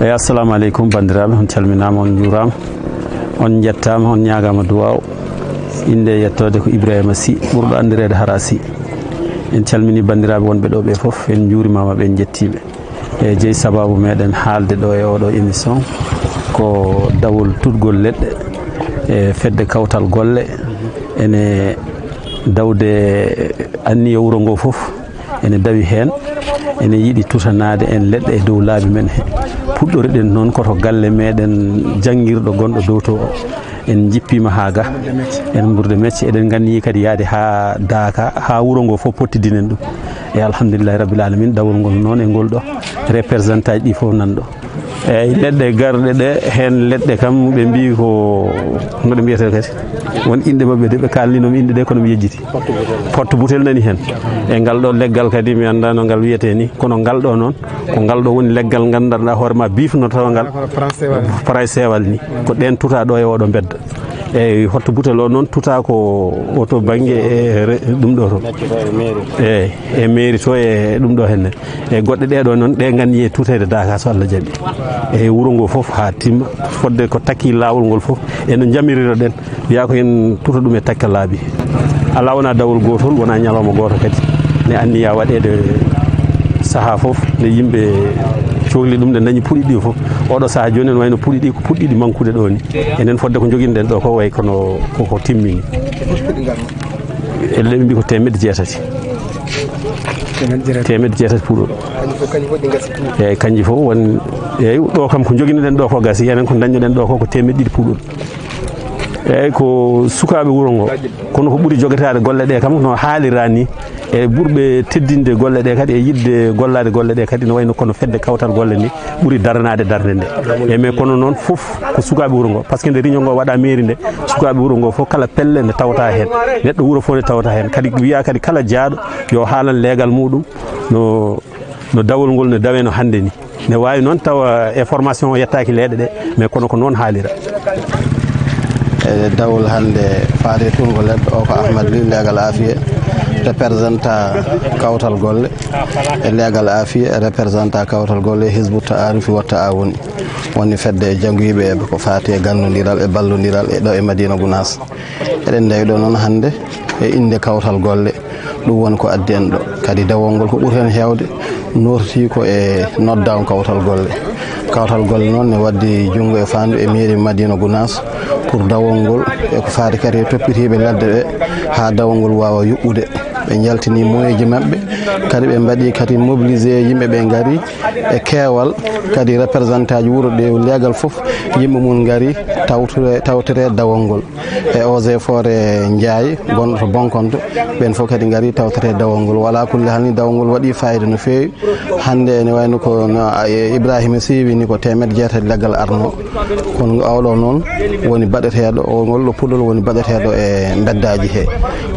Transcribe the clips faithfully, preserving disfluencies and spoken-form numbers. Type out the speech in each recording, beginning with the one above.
Eyi, assalamu aleykum, banndiraaɓe, on calminaama, on njuuraama, on njettaama, on ñaagaama duwaaw. Innde e yettoode ko Ibrahima Sy, ɓurɗo anndireede Hara Sy. En calminii banndiraaɓe wonɓe ɗo ɓe fof, en njuurimaama ɓe, en njettii ɓe. E jeyi sabaabu meɗen haalde ɗo e oɗo émission, ko dawol tuɗgol leɗɗe e fedde kawtal golle, ene dawde anniya wuro ngo fof. Ene dawi heen, ene yiɗi tutanaade en leɗɗe e dow laabi men he. Puɗɗoriɗen noon ko to galle meɗen janngirɗo gonɗo dow to o. En njippiima haa ga, en mburde mecce, eɗen nganndi kadi yaade haa daaka, haa wuro ngo fof pottidinen ɗum. E alhamdulillahi rabbil alamin, dawol ngol noon e ngol ɗo, représentant ji ɗi fof nan ɗo. Eyi, leɗɗe garɗe ɗe, heen leɗɗe kam, ɓe mbii ko, no ɗe mbiyetee kadi? Won inɗe maɓɓe de, ɓe kaalninomi inɗe ɗe, kono mi yejjiti. Porte butel nani heen. E ngal ɗo leggal kadi, mi anndaa no ngal wiyetee ni, kono ngal ɗo noon, ko ngal ɗo woni leggal nganndanɗaa hoore ma biifno tawa ngal paracetamol ni. Ko ɗeen tuta ɗo e oɗo mbedda. Eyi, porte butel o noon tuta ko o to bannge e re-, ɗum ɗo to. Eyi, e mairie to e ɗum ɗo henne. E goɗɗe ɗe ɗo noon, ɗe nganndi e tuteede daaka so Allah jaɓi. E wuro ngo fof haa timma, fodde ko takki laawol ngol fof, e no njamiriro ɗen. Wiya ko en tuta ɗum e takka laabi. Alaa wona dawol gootol, wona ñalawma gooto kadi. Ne anniya waɗeede sahaa fof, nde yimɓe cohli ɗum, nde dañi puɗi ɗi fof. Oɗo sahaa jooni, en wayno puɗi ɗi, ko puɗɗi ɗi mankude ɗo ni. Enen fodde ko joginɗen ɗo ko way kono ko, ko timmini. E ɓe mbi ko teemedde jeetati. Teemedde jeetati puɗol. Eyi, kanji fof won, eyi, ɗo kam ko joginɗen ɗo ko gasi, enen ko dañnoɗen ɗo ko, ko teemedde ɗiɗi puɗol. Eyi, ko sukaaɓe wuro ngo. Kono ko ɓuri jogataade golle ɗe kam no haalira ni. E ɓurɓe teddinde golle ɗe kadi, e yiɗde gollaade golle ɗe kadi, no wayno kono fedde kawtal golle ni ɓuri daranaade darnde nde. E mais kono noon fof ko sukaaɓe wuro ngo, par ce que nde réunion ngo waɗa mairie nde, sukaaɓe wuro ngo fof kala pelle ne tawta heen, neɗɗo wuro fof ne tawta heen. Kadi wiya kadi kala jaaɗo yo haalan leegal muɗum no, no dawol ngol no dawe no hannde ni. Ne waawi noon tawa information o yettaaki leeɗe ɗe, mais kono ko noon haalira. E dawol hannde faati tungo leɗɗo o ko Ahmad Ly, leegal Afiya, représentant kawtal golle. E leegal Afiya, représentant kawtal golle Hizbu Ta'arif Watta a woni. Woni fedde e janngoyiiɓe e ko faati e ganndondiral e ballondiral e ɗo e Madina Gunaas. Eɗen ndawi ɗo noon hannde e innde kawtal golle. Ɗum woni ko addi en ɗo. Kadi dawol ngol ko ɓuri heen heewde noorti ko e noddaango kawtal golle. Kawtal golle noon ne waddi junngo e faandu e mairie Madina Gunaas pour dawol ngol e ko faati kadi e toppitiiɓe ladde ɓe haa dawol ngol waawa yuɓɓude. Ɓe njaltini moyeeji maɓɓe, kadi ɓe mbaɗi kadi mobilisé yimɓe ɓe ngari e keewal, kadi représentant ji wuro ɗe leegal fof yimɓe mum ngari tawtore, tawtore dawol ngol. E eaux et forêts Ndiaye, gonɗo to Bonkonto, ɓen fof kadi ngari tawtore dawol ngol. Wala kulli hal ni dawol ngol waɗi fayida no feewi. Hannde ene wayno ko no, a, e Ibrahima Sy wini ko teemedde jeetati leggal arno. Kono oɗo noon woni baɗeteeɗo, o ngol ɗo puɗol woni baɗeteeɗo e mbeddaaji he.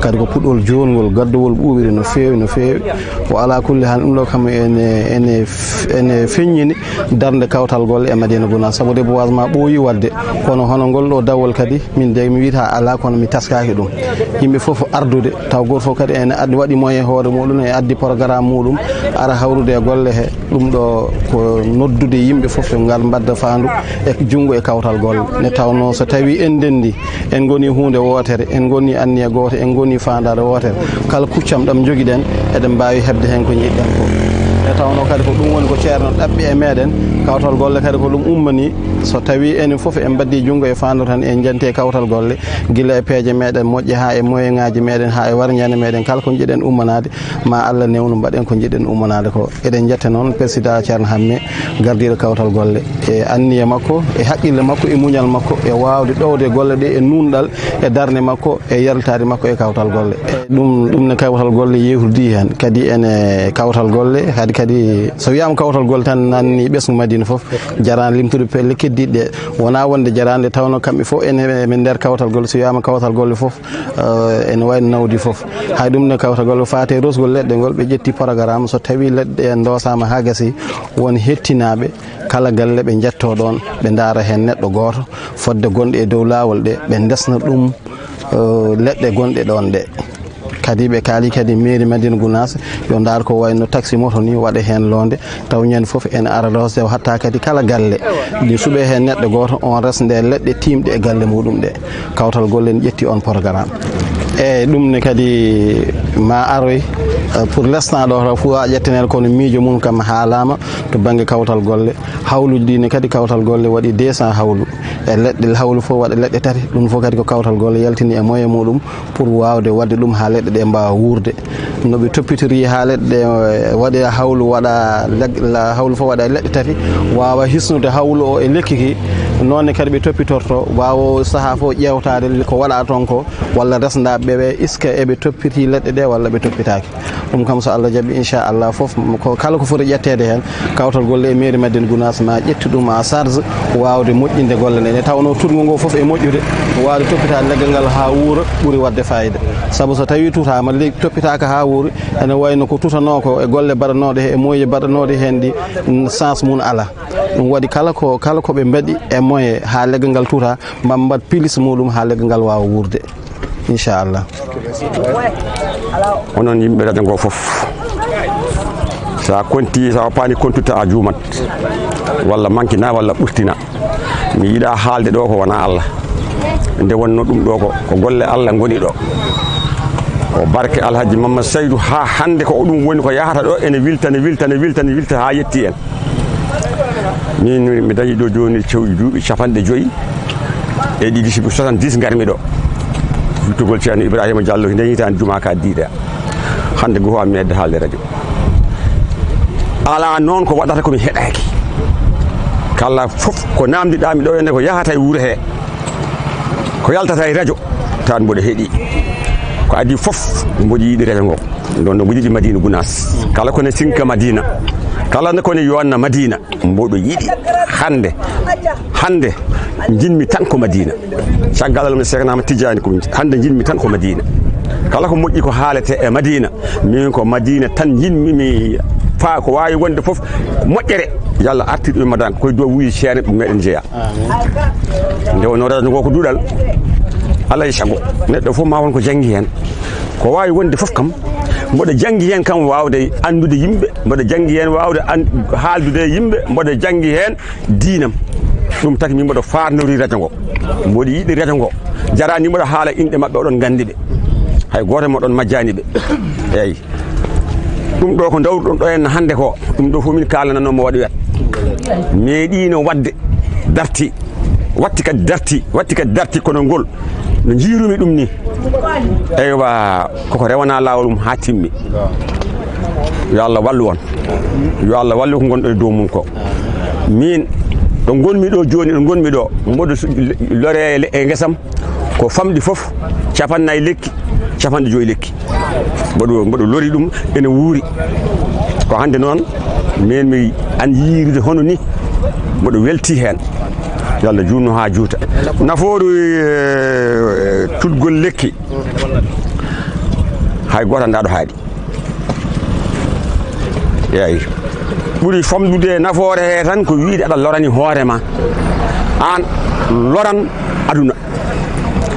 Kadi ko puɗol joongol, gaddowol ɓuuɓiri no feewi, no feewi. Wa ala kulli hal ɗum ɗo kam ene, ene, ene feññini darnde kawtal golle e Madina Gunaas. Sabu reboisement ɓooyi waɗde, kono hono ngol ɗo dawol kadi, min de mi wiyata alaa, kono mi taskaaki ɗum. Yimɓe fof ardude, taw gooto fof kadi ene addi, waɗi moyen hoore muɗum, e addi programme muɗum, ara hawrude e golle he. Ɗum ɗo ko noddude yimɓe fof yo ngal mbadda faandu e junngo e kawtal golle. Nde tawnoo so tawii en ndenndi, en ngonii huunde wootere, en ngonii anniya gooto, en ngonii faandaare wootere, kala kuccam ɗam njogiɗen, eɗen mbaawi heɓde heen ko njiɗɗen ko. Nde tawnoo kadi ko ɗum woni ko Ceerno ɗaɓɓi e meeɗen, kawtal golle kadi ko ɗum ummanii. So tawii enen fof en mbaddii junngo e faandu tan, en njantii e kawtal golle, gila e peeje meeɗen moƴƴe haa e moyeŋaaji meeɗen, haa e warñaande meeɗen, kala ko njiɗen ummanaade, ma Allah newnu mbaɗen ko njiɗen ummanaade ko. Eɗen njetta noon Persidaa Ceerno Hammee, gardiiɗo kawtal golle, e anniya makko, e haqqille makko, e muñal makko, e waawde ɗowde golle ɗe e nuunɗal, e darnde makko, e yarlitaade makko e kawtal golle. Ɗum, ɗum ne kawtal golle yeewtidii heen. Kadi ene kawtal golle, kadi, kadi so wiyaama kawtal golle tan nanni ɓesngu Madina fof, jarani limtude pelle keddiiɗe ɗe. Wonaa wonde jarani, nde tawnoo kamɓe fof ene, ene nder kawtal golle. So wiyaama kawtal golle fof, eh, ene wayno nawdi fof. Hay ɗum ne kawtal golle faati e resgol leɗɗe ngol, ɓe ƴetti programme, so tawii leɗɗe ɗe ndoosaama haa gasi, won hettinaaɓe kala galle ɓe njettoo ɗoon, ɓe ndaara heen neɗɗo gooto, fodde gonɗe e dow laawol ɗe, ɓe ndesna ɗum, eh, leɗɗe gonɗe ɗoon ɗe. Kadi ɓe kaali kadi mairie Madina Gounass yo ndaar ko wayno taxi moto ni waɗe heen loonde, taw ñande fof ene ara loosde, o hatta kadi kala galle ɗi suɓe heen neɗɗo gooto, on resde leɗɗe tiimɗe e galle muɗum ɗe. Kawtal golle ne ƴetti on programme. Eeyi, ɗum ne kadi ma aroy, eh, pour l'instant ɗo taw fof a ƴettanel, kono miijo mum kam haalaama to bannge kawtal golle. Hawluuji ɗi ne kadi kawtal golle waɗi deux cents hawlu. E leɗɗe, hawlu fof waɗa leɗɗe tati, ɗum fof kadi ko kawtal golle yaltini e moyen muɗum pour waawde waɗde ɗum haa leɗɗe ɗe mbaawa wuurde. No ɓe toppitori haa leɗɗe ɗe, eh, waɗe hawlu waɗa leg-, la-, hawlu fof waɗa leɗɗe tati, waawa hisnude hawlu o e lekki ki. Noon ne kadi ɓe toppitorto, waawa o sahaa fof ƴeewtaade ko waɗa toon ko, walla resndaaɓe ɓe, est-ce que eɓe toppiti leɗɗe ɗe walla ɓe toppitaaki. Ɗum kam so Allah jaɓi, inchallah, fof ko kala ko foti ƴetteede heen, kawtal golle e mairie Madina Gounass ma ƴettu ɗum en charge, waawde moƴƴinde golle ɗe. Nde tawnoo tuutngo ngo fof e moƴƴude, waawde toppitaade leggal ngal haa wuura ɓuri waɗde fayida. Sabu so tawii tuutaama, le-, toppitaaka haa wuuri, ene wayno ko tuutanoo ko e golle baɗanooɗe he, e moyeji baɗanooɗi heen ɗi, mm, sens mum alaa. Ɗum waɗi kala ko, kala ko ɓe mbaɗi e moyen haa leggal ngal tuuta, maa ɓe mbaɗ pilis muɗum haa leggal ngal waawa wuurde. Inchallah. Onon yimɓe radio ngo fof, so a konti, so a paani kontude a juumat, walla mankina, walla ɓurtina. Mi yiɗa haalde ɗo ko wona Allah. Nde wonno ɗum ɗo ko, ko golle Allah ngoni ɗo. Ko barke Alhaji Mamma Saydu, haa hannde ko ɗum woni ko yahata ɗo, ene wilta, ne wilta, ne wilta, ne wilta haa yetti en. Min mi dañi ɗo jooni cewɗi duuɓi capanɗe joyi e ɗiɗi, sibu soixante-dix ngarmi ɗo. Luttugol Ceerno Ibrahima Diallo hinde hitaani juma ka diida. Hannde goo mi medda haalde radio. Alaa noon ko waɗata ko mi heɗaaki. Kala fof ko namdiɗaa mi ɗo, ene ko yahata e wuro he, ko yaltata e radio, tan mboɗo heɗi. Ko adii fof mboɗo yiɗi radio ngo. Ɗon no mboɗo yiɗi Madina Gounass. Kala ko ne sinka Madina. Kala ne ko ne yonna Madina. Mboɗo yiɗi hannde, hannde njiɗmi tan ko Madina. Caggal Allah mi seekanaama Tijjaani ko hannde njiɗmi tan ko Madina. Kala ko moƴƴi ko haalete e Madina, min ko Madina tan njiɗmi mi faa ko waawi wonde fof moƴƴere. Yalla artir ɗum Madina koye dow wuyi ceene ɗum meɗen jeeya. Nde wonno radio ngo ko duɗal, alaa e sago neɗɗo fof ma won ko janngi heen. Ko waawi wonde fof kam, mboɗo janngi heen kam waawde anndude yimɓe, mboɗo janngi heen waawde an-, haaldude e yimɓe, mboɗo janngi heen diinam. Ɗum taki min mboɗo faarnori radio ngo. Mboɗo yiɗi radio ngo. Jaraani mboɗo haala inɗe maɓɓe, oɗon nganndi ɓe. Hay gooto moɗon majjaani ɓe. Eeyi. Ɗum ɗo ko ndawruɗon ɗo en hannde ko, ɗum ɗo fof min kaalananoo mo waɗi wet. Meeɗiino waɗde darti, watti kadi darti, watti kadi darti, kono ngol no njiirumi ɗum ni. Eywa, koko rewana laawol mum haa timmi. Yo Allah wallu on. Yo Allah wallu ko ngonɗon e dow mum ko. Min, ɗo ngonmi ɗo jooni, ɗo ngonmi ɗo, mboɗo su-, lore e le-, e ngesam, ko famɗi fof, capannayi lekki, capanɗe joyi lekki. Mboɗo, mboɗo lori ɗum, ene wuuri. Ko hannde noon, min mi an yiirude hono ni, mboɗo welti heen. Yo Allah juutnu haa juuta. Nafoore, eh, tuutgol lekki, hay gooto anndaa ɗo haaɗi. Eeyi. Ɓuri famɗude e nafoore he tan ko wiide aɗa lorani hoore ma. Aan loran aduna.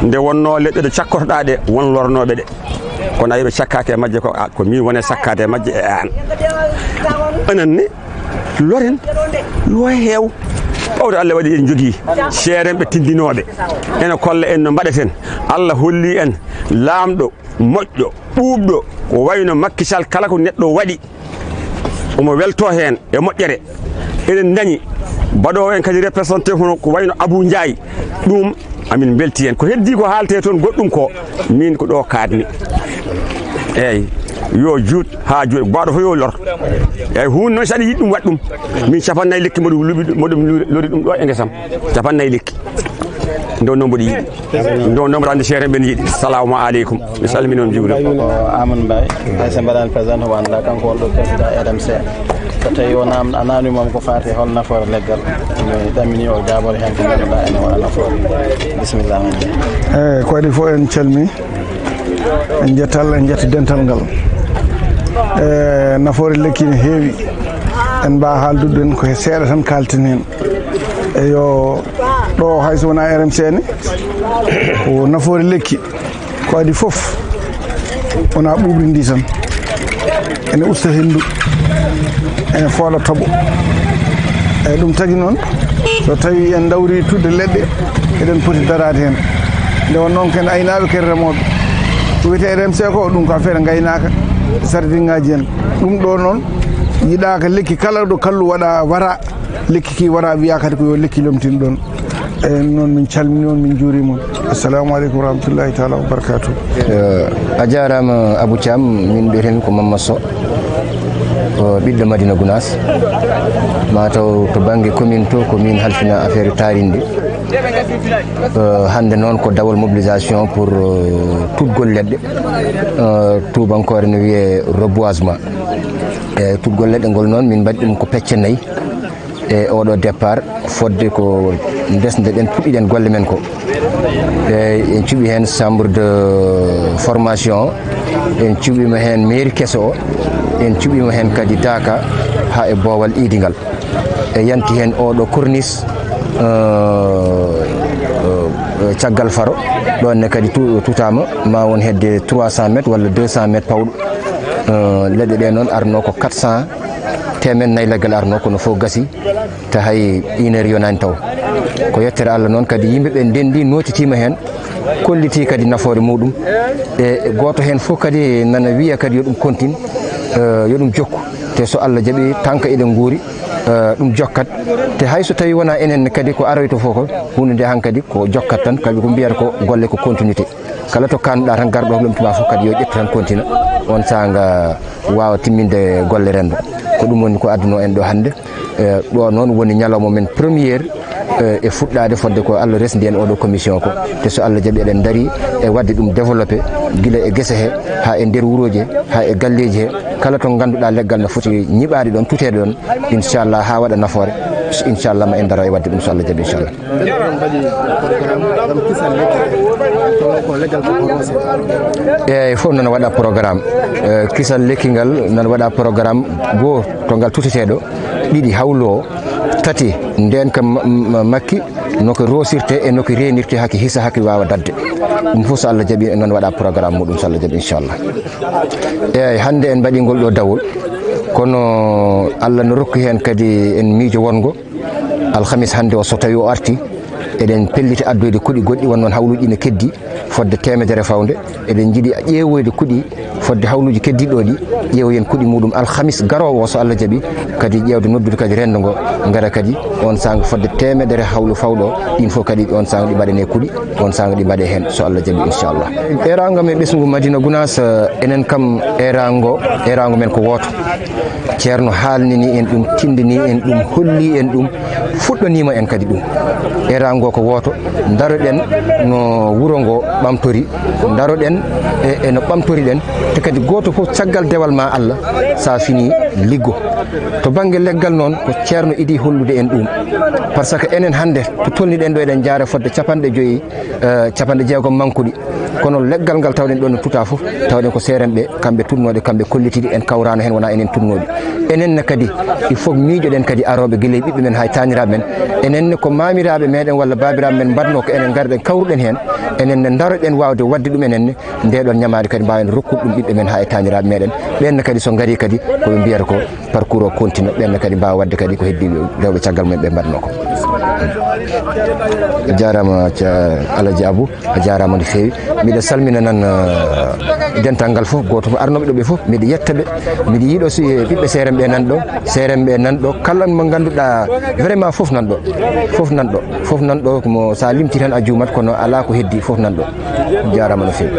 Nde wonno leɗɗe ɗe cakkotoɗaa ɗe, won lornooɓe ɗe. Kono ayi ɓe cakkaaki e majje ko, a, ko min woni e sakkaade e majje e aan. Enen ni, loren, lo heew. Ɓawde Allah waɗi en njogii seerenɓe tindinooɓe. Ene kolla en no mbaɗeten. Allah holli en laamɗo moƴƴo, ɓuuɓɗo, ko wayno Macky Sall, kala ko neɗɗo waɗi, omo welto heen e moƴƴere. Eɗen ndañi mbaɗoowo en kadi représenté hono ko wayno Abou Ndiaye. Ɗum amin mbelti heen. Ko heddii ko haaletee toon goɗɗum ko, min ko ɗo kaatmi. Eeyi, yo juut haa juut, baaɗo fof yo lor. Eeyi, huunde noon so aɗa yiɗi ɗum, waɗ ɗum. Min capannayi lekki mboɗo luɓi, mboɗo lori ɗum ɗo e ngesam. Capannayi lekki. Nde wonno mboɗo yiɗi. Nde wonno mboɗo anndi seere mbeɗa yiɗi. Salamu aleykum. Mi salmini on, juuri. Ko Amadou Mbaye, hay so mbaɗaani président, o anndaa, kanko wonɗo président R M C. So tawii o naam-, a naamnii mo ko faati e hol nafoore leggal, mi ɗamini o jaabore heen ko ngannduɗaa ene wona nafoore. Bisimilla. Eeyi, ko waɗi fof en calmii. En njettal, en njetta dental ngal. E nafoore lekki ne heewi. En mbaa haaldude ɗum ko he seeɗa tan kaalten heen. Eyo, ɗo hay so wonaa R M C ne, ko nafoore lekki. Ko adii fof, Wonaa ɓuuɓri ndi tan, ene usta henndu, ene foola toɓo. Eyi, ɗum tagi noon, so tawii en ndawri tuɗde leɗɗe, eɗen poti daraade heen. Nde won noon, ken aynaaɓe, ken remooɓe. Ko wiyetee R M C ko, ɗum ko affaire ngaynaaka, sardiŋaaji en. Ɗum ɗo noon, yiɗaaka lekki kala ɗo kallu waɗa wara, lekki ki wara wiya kadi ko yo lekki lomtin ɗoon. Eyi, noon min calmini on, min njuuriima on. Assalamu aleykum wa rahmatullahi taala wa barakatuh. Eh, a jaaraama Abou Thiam, min mbiyetee-mi ko Mamma Sow, ko ɓiɗɗo Madina Gounass. Mataw to bannge commune to, ko min halfina affaire taarinde. Eh, hannde noon ko dawol mobilisation pour, eh, tuutgol leɗɗe. Eh, tuubankoore no wiyee reboisement. E tuutgol leɗɗe ngol noon, min mbaɗi ɗum ko pecce nayi. E oɗo départ, fodde ko ndesnde ɗen, puɗɗiɗen golle men ko. E en cuɓi heen chambre de formation, en cuɓiima heen mairie keso o, en cuɓiima heen kadi daaka haa e boowal iidi ngal. E yanti heen oɗo corniche, eh, eh, caggal faro, ɗoon ne kadi tu-, tutaama, ma won hedde trois cents mètres walla deux cents mètres pawɗo. Eh, leɗɗe ɗe noon arno ko quatre cents, teemen nayi leggal arno, kono fof gasi, te hay une heure yonaani taw. Ko yettere Allah noon kadi, yimɓe ɓe ndenndi, nootitiima heen, kolliti kadi nafoore muɗum. E gooto heen fof kadi nana wiya kadi yo ɗum continue, eh, yo ɗum jokku. Te so Allah jaɓi, tanka eɗen nguuri, eh, ɗum jokkat. Te hay so tawi wona enen ne kadi ko aroyto fof ko, huunde nde hankadi ko jokkat tan, kaɓe ko mbiyata ko golle ko continuité. Kala to kaanɗa tan, garɗo lomtima fof kadi yo ƴettu tan continue. On saanga waawa timminde golle renndo. Ko ɗum woni ko adduno en ɗo hannde. Eh, ɗo noon woni ñalawma men première, eh, e fuɗɗaade fodde ko Allah resndi en oɗo commission ko. Te so Allah jaɓi eɗen ndari e waɗde ɗum développé gila e gese he, haa e nder wuroji he, haa e galleji he. Kala to ngannduɗaa leggal no foti ñiɓaade ɗoon, tuteede ɗoon, inchallah, haa waɗa nafoore. Inchallah, ma en ndaro e waɗde ɗum so Allah jaɓi, inchallah. Eeyi, fof nana waɗa programme. Eh, kisal lekki ngal nana waɗa programme goo to ngal tuteteeɗo, ɗiɗi hawlo o, tati ndeen ka ma-, ma-, makki, no ko rosirte e no ko reenirte haki hisa haki waawa dadde. Ɗum fof so Allah jaɓi nana waɗa programme muɗum so Allah jaɓi, inchallah. Eeyi, hannde en mbaɗi ngol ɗo dawol, kono Allah no rokki heen kadi en miijo wonngo. Alhamis hannde o, so tawi o arti, eɗen pelliti addoyde kuɗi goɗɗi, won noon hawluuji ina keddi fodde teemedere fawde. Eɗen njiɗi ƴeewoyde kuɗi fodde hawluuji keddiɗo ɗi, ƴeewoyen kuɗi muɗum alhamis garoowo o, so Allah jaɓi, kadi ƴeewde noddude kadi renndo ngo, ngara kadi on saanga fodde teemedere hawlu fawɗo, ɗin fof kadi on saanga ɗi mbaɗane kuɗi, on saanga ɗi mbaɗe heen, so Allah jaɓi, inchallah. Eeraango men ɓesngu Madina Gounass, enen kam eeraango, eeraango men ko wooto. Ceerno haalnini en ɗum, tindini en ɗum, holli en ɗum, fuɗɗoniima en kadi ɗum. Eeraango ko wooto, ndaroɗen no wuro ngo ɓamtori, ndaroɗen e, e no ɓamtoriɗen, te kadi gooto fof caggal dewal ma Allah, sa fini liggo. To bannge leggal noon, ko ceerno idi hollude en ɗum. Par ce que enen hannde, to tolniɗen ɗo, eɗen njaara fodde capanɗe joyi, eh, capanɗe jeegom mankuɗi. Kono leggal ngal tawɗen ɗon no tuta fof, tawɗen ko seerenɓe, kamɓe tunnooɗe, kamɓe kollitiiɗe, en kawraano heen, wonaa enen tunnooɗe. Enen ne kadi, il faut miijoɗen kadi arooɓe gila e ɓiɓɓe men haa e taaniraaɓe men. Enen ne ko maamiraaɓe meɗen walla baabiraaɓe men mbaɗnoo ko enen ngarɗen kawruɗen heen. Enen ne ndaroɗen waawde waɗde ɗum enen ne, nde ɗon ñamaade kadi mbaawen rokkude ɗum ɓiɓɓe men haa e taaniraaɓe meɗen. Ɓeen ne kadi so ngarii kadi, ko ɓe mbiyata ko parcours o continue, ɓeen ne kadi mbaawa waɗde kadi ko heddi rewɓe caggal mumen ɓe mbaɗnoo ko. A jaaraama, Alaji Abou, a jaaraama no feewi. Miɗo salmina nan, eh, dental ngal fof, gooto fof arnooɓe ɗo ɓe fof, miɗo yetta ɓe. Miɗo yiɗo si ɓiɓɓe seerenɓe nan ɗo, seerenɓe nan ɗo, kala mo ngannduɗaa vraiment fof nan ɗo, fof nan ɗo, fof nan ɗo, mo sa limti tan a juumat, kono alaa ko heddi, fof nan ɗo. Jaaraama no feewi.